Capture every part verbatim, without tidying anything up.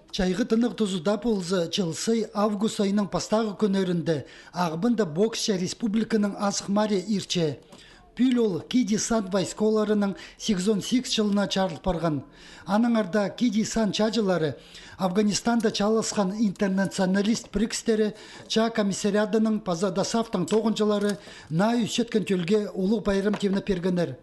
Чайғы тынағ тузында полза, чыл сай август айының пастағы кӱннерінде Ағбанда боксча республиканың азых марии иртче. Пӱӱл ол ки десант войскаларының сигізон сигіс чылына чарыл парған. Аннаңар даа ки десант чааҷылары Афганистанда чааласхан интернационалист пірігістері чаа комиссариадының паза ДОСААФтың тоғынҷылары наа ӧсчеткен тӧлге улуғ пайрам тимнеп пиргеннер.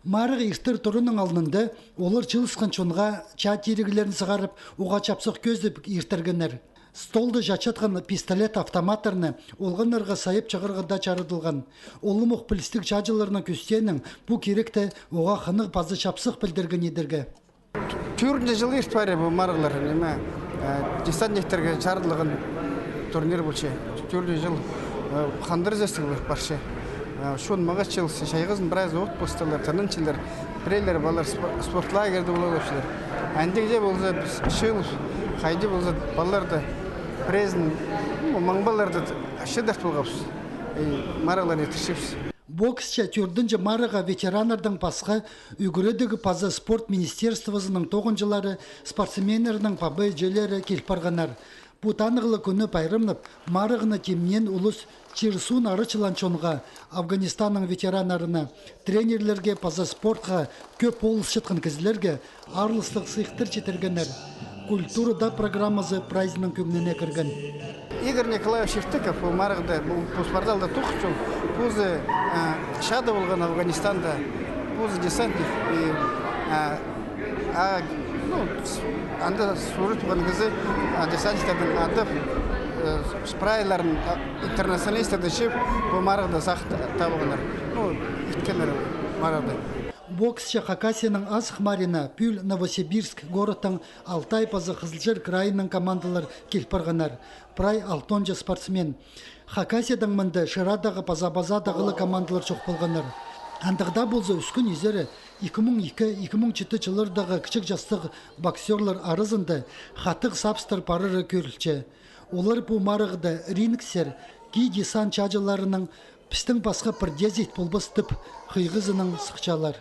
Марығ иртер турының алнында олар чыылысхан чонға чаа тиріглерін сығарып, уғаа чапсых кӧзідіп иртіргеннер. Столда чатчатхан пистолет-автоматтарны олғаннарға сайып чығарға даа чарадылған. Улам ох пілістіг чааҷыларның кӧзідеенінең, пу киректе уғаа хынығ паза чапсых пілдірген идерге. Тӧртінҷі чыл ирт парир пу марығлар, ниме, э, десантниктерге чарыдылған турнир полча. Тӧртінҷі чыл, э, хандыр ізестіг парча. Э, чон мағат чыылысча, чайғызын прайзы отпускалар, тынанчалар, піреелер палалар спо-, спорт лагерьде полалапчалар. Андағ даа полза, піс чыылып, хайди полза, палаларды, пірезін, ну, маң палаларды чыдартып алғабыс. И марығлар иртірчебіс. Боксча тӧртінҷі марығға ветераннардаң пасха ӱгредіг паза спорт министерствозының тоғынҷылары, спортсменнернің пабайҷылары кил парғаннар. Пу танығлығ кӱнні пайрамнап, марығны тимнеен улус чир-суун арачылаан чонға, Афганистанның ветераннарына, тренерлерге паза спортха кӧп полысчатхан кізілерге аарластығ сыйыхтар читіргеннер. Культура даа программазы прайзының кӧңніне кірген. Игорь Николаевич Евтыков, пу марығда, пу, пу спортзалда тоғынча ол, позы, а, чаада полған Афганистанда, позы десантник, и, а, а, ну, с-, анда сурет полған кізі, а, десантниктернің адап, э, с-, прайларын, а, интернационалистерді чыып, пу марығда сағын та-, табылғаннар. Ну, ирткеннер марығда. Боксча Хакасияның азых мариина пӱӱл Новосибирск городтаң Алтай паза Хызылчар крайының командалар кил парғаннар. Прай алтонҷа спортсмен. Хакасиядаң мында Шырадағы паза Абазадағы ла командалар чох полғаннар. Андағ даа полза, ӧскен изері ікі муң ікі, ікі муң читі чыллардағы кічіг частығ боксёрлар аразында хатығ сабыстар парары кӧрілче. Олар пу марығда рингсер ки десант чааҷыларының пістің пасха пірдеезі ит полбас тіп хыйғызынаң сыхчалар.